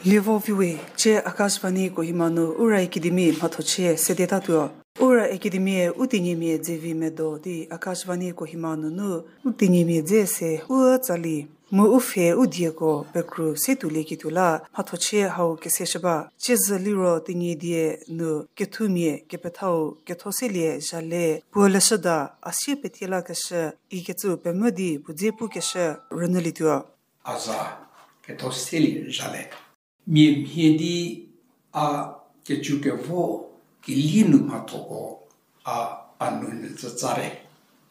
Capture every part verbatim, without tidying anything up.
Lievo viwe, cie Akashvani Kohima nu Ura Academy mhathochie sedetatuo. Ura Academy-e u tenyimia dzevi medo di Akashvani Kohima nunu u tenyimia dze se u tsali. Mu u pfhe u dieko pekru se tuolieketuo la mhathochie hau keseshü ba. Ciezü liro tenyidie nu kethumia kepethau Kethoselie Zhale puo leshüda A Sie Petie Lakeshü ikecü pemvü di puo dze pukeshü rünyülietuo. A za Kethoselie Zhale. Mia mhie di a kecükevo keli nu mhathoko a, a nou nyü tsü tsare.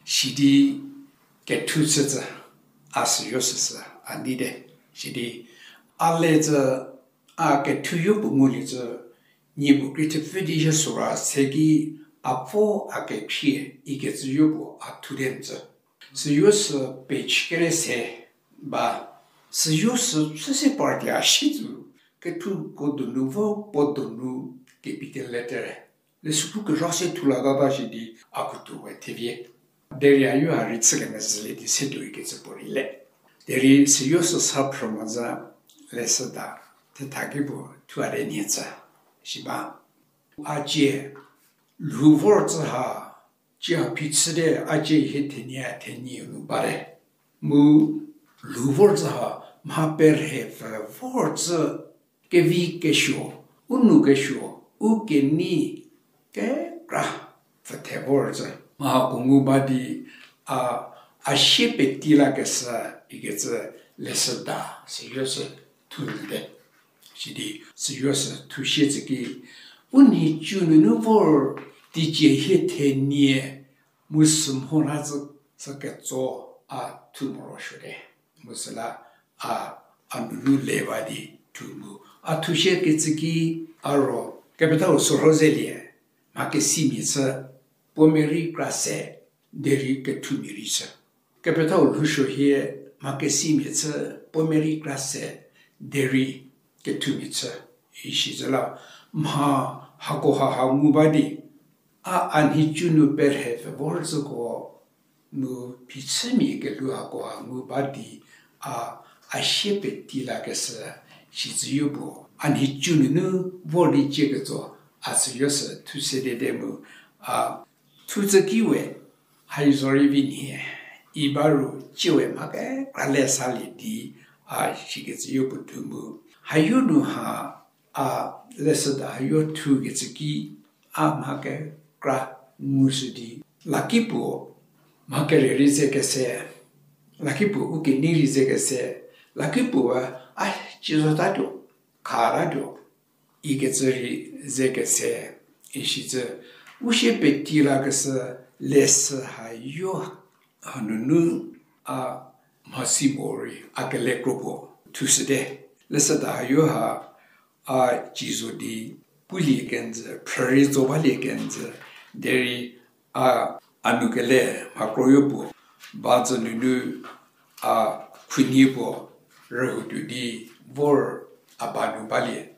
Sidi kethu chücü, a süyo süsü a neite. Sidi a le tsü a kethuyo puo ngulie tsü, nie puo krie thepfü di zhie sora se ki a pfo a kekhrie ikecüyo puo a thute nyü tsü. Süyo sü page kere se ba, süyo sü süse party a shi tsü, kethuko donu vo puo donu capital letter. Le süpu kezha se thu la tata shi di a kutuo we thevie. Derei a yo a rei chü kemezhülie di se tuo ikecü puo rei le. Derei süyo sü sa phrü mo zü leshüda thetha ki puo thu a te nie tsü. Shi ba, a cie lhou vor tsü ha, cie a phichüte a cie hie thenie thenie nu bate. Mu lhou vor tsü ha mha perhe pfü vor tsü kevi kesuo, u nou kesuo, u kenei kekra pfüthe vor tsü. Mha hako ngu ba di a, A Sie Petie Lakeshü ikecü leshüda süyo sü thu nyüte. Sidi süyo sü thu sie tsü ki, u nhicu nunu vor teicie hie thenie mu sümho la tsü, sü ketso a thu morosuote. Mu süla a, a nunu le ba di thu mu. A thu sie kecü ki a ro, kepethau Sorhozelie, mha kesimia chü, puo merei kra se, derei kethumia rei chü. Kepethau Lhousuohie, mha kesimia chü, puo merei kra se, derei kethumia chü. Isi zü la mha hakoha ha ngu ba di, a, a nhicu nu perhe pfü vor tsüko, mu phichümia kelhou hakoha ngu ba di, a, A Sie Petie Lakeshü shicüyo puo a nhicu nunu vor di cie ketso a süyo sü thu sedete mu, a, thu tsü ki we, hai zorei vi nhie, i ba ru cie we mha kekra le salie di, a, shikecüyo puo thu mu. Hayo nu ha, a, leshüda hayo thu kecü ki, a mha kekra ngushü di, lakipuo mha kere rei ze kese, lakipuo u kenei rei ze kese, lakipuo a, a, cie zotatuo, khatatuo ikecü rei ze kese, isi tsü, u sie peti lakeshü leshü hayo hanunu a mhasi mo rei a kele kro puo thushüte. Leshüda hayo ha a cie zo di pulie kenjü, phrü rei tso balie kenjü, derei a, a nu kele mha kroyo puo ba zü nunu a khunhie puo rühou tuo di vor a ba nu balie.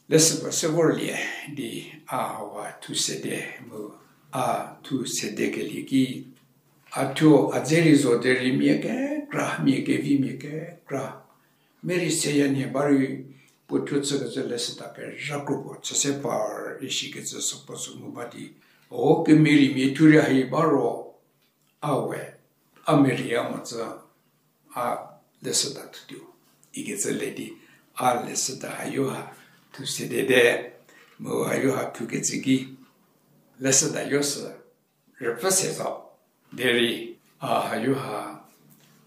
Leshü puo se vorlie di a hawa thu sede mu a thu sedekelie ki, a thuo a dze rei zo derei mia kekra, mia kevimia kekra, mia rei seya nhie ba rei puo thuo chükecü leshüda kezha kro puo chü se par isikecü süko sü ngu ba di, o kemia rei mia thu rei hai ba ro, a we, a mia rei a mocü, a leshüda thutuo ikecü le di, a leshüda hayo ha thu sedete, mu hayo ha thukecü ki, leshüda yo sü rüpfü se zo, derei a hayo ha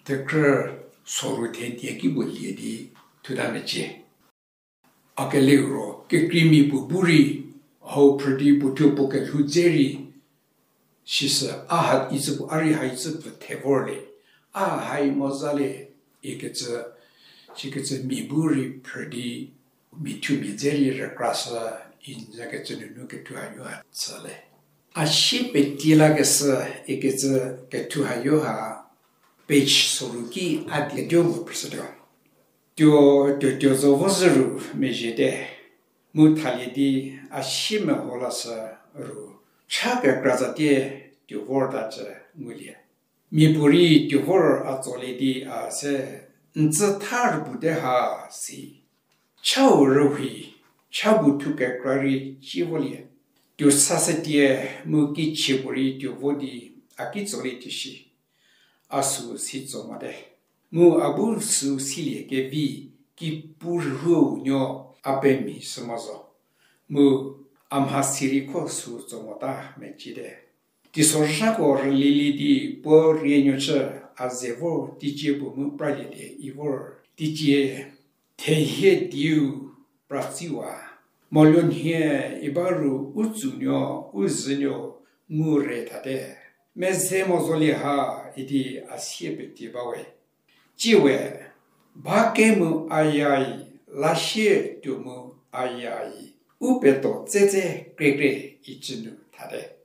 thekrü soru thenie ki puo lie di thuta mecie. A keliro kekreimia puo bu rei hau phrü di puo thuo puo kelhou dze rei, sisü a ha icü puo a rei ha icü pfü the vorlie, a hai mozalie ikecü, sikecü mia bu rei phrü di mia thuo mia dze rei rükrashü, inzakecü nunu kethu hayo ha chüle. A sie peti lakeshü ikecü kethu hayo ha page soru ki a die tuo vo phrüshütuo. Tuo, tuo, tuo zo vo zhü ru mezhiete, mu thalie di a sie meho lashü ru cha kekra zatie tuo vortacü ngulie. Miapuorei tuo vor a tsolie di a se, n tsü tha rübu te ha si. Chau rühi, cha bu thu kekra rei cie volie. Tuo sa setie mu kichie puorei tuo vo di a ki tsolie tuo shi. A süu si tso mote. Mu a bu süu silie kevi kipu rhuo nuo a pemhi shü mo zo. Mu a mhasi rei kho süu tso mota meciete. Teisozhako rülielie di puo rienuo chü a ze vor teicie puo mu pralielie i vor. Teicie thehie diu pratsiwa. Moluonhie i ba ru u tsünuo u zünuo ngu re thate. Meze mo zolie ha idi a sie petie bawe. Tsiewe, ba kemu ayai, lasie tuo mu ayai, u peto tsetse krekre icü nu thate.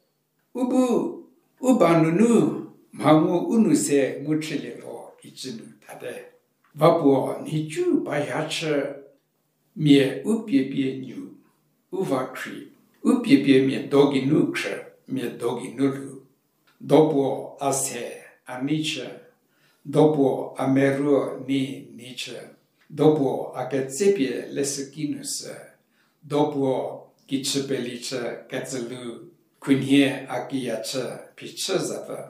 U bu, u ba nunu, mha ngu u nu se mu chülie lho icü nu thate. Va puo nhicu ba ha chü, mia u piepie nyu, u va khri, u piepie mia do geinu khrü, mia do geinu lhou. Dopuo a se a nei chü, dopuo a meruo nei nei chü, dopuo a ketsepie leshüki nu sü, dopuo kichü peli chü ketselou, khunhie a kiya chü phichü zapfü,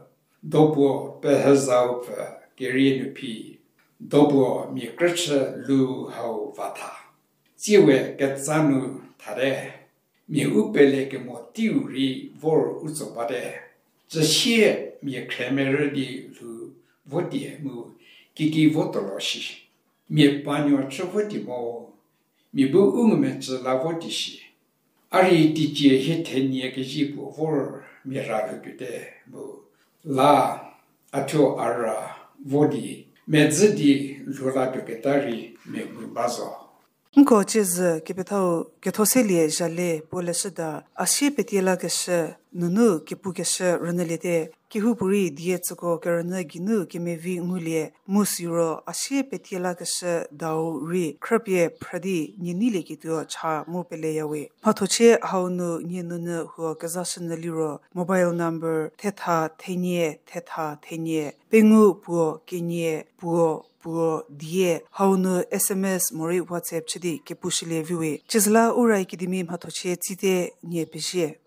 dopuo pehezau pfü kerie nu phi, dopuo mia krüchü lu hau va tha. Tsiewe ketsa nu thate, mia u pele kemo teiu rei vor u tso bate. Cüsie mia khremerü di lhou votie mu kiki vo tolo shi. Mia panuo chü votie mo, mia bu u ngumecü la votie shi. A rei teicie hie thenie kezie puo vor mia ra lhou tuote mu la a thuo a ra vo di, medzü di lhou la tuoketa rei mia ngu ba zo. Nko ciezü kepethau kethoselie zhale puo leshüda, a sie petie lakeshü nunu kepukeshü rünyüliete. Kehoupuorei die tsüko kerünyü geinu kemevi ngulie, mu siro a sie petie lakeshü dau rei khrüpie phrü di nie neilieketuo cha mu peleyawe. Mhathochie hau nu nie nunyü huo kezashünyü liro mobile number thetha thenie thetha thenie pengou puo kenie puo puo die hau nu S M S morei WhatsApp chü di kepushülie viwe. Ciezüla Ura Academy mhathochie tsite, nie pezie.